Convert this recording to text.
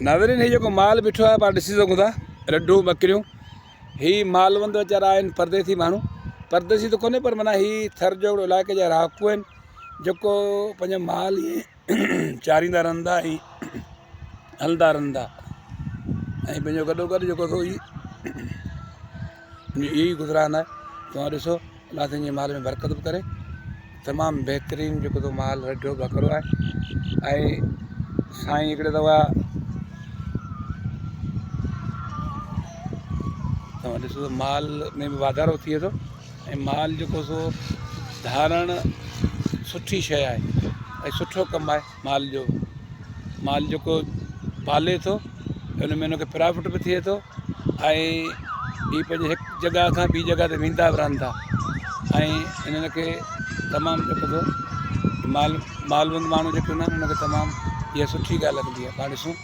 ناظرين هي جيڪو مال بيٺو آهي پاڻ ڏسي سگهون ٿا رڍون ٻڪريون هي مالوند ويچارا آهن پرديسي ماڻهو پرديسي ته ڪونهي پر معنيٰ هي ٿر جو هڪڙو علائقي جا رهاڪو آهن جيڪو پنهنجو مال چاريندا رهن ٿا ۽ هلندا رهن ٿا ۽ پنهنجو گڏو گڏ جيڪو سو هي اهو ئي گذران آهي توهان ڏسو الله سائين جي مال ۾ برڪت به ڪري تمام بهترين جيڪو تو مال رڍو ٻڪرو آهي ۽ سائين هڪڙي دفعا توهان ڏسو ته مال ۾ به واڌارو ٿئي ٿو ۽ مال جيڪو سو ڌارڻ سٺي شيء آهي ۽ سٺو ڪم آهي مال جو مال جيڪو پالي ٿو ان ۾ ان کي پرافٽ به ٿئي ٿو ۽ هي پنهنجي هڪ جڳهه کان ٻي جڳهه تي ويندا به رهن ٿا ۽ انهن کي تمام جيڪو سو مال مالوند ماڻهو جيڪي هوندا آهن ان کي تمام اها سٺي ڳالهه لڳندي آهي پاڻ ڏسون.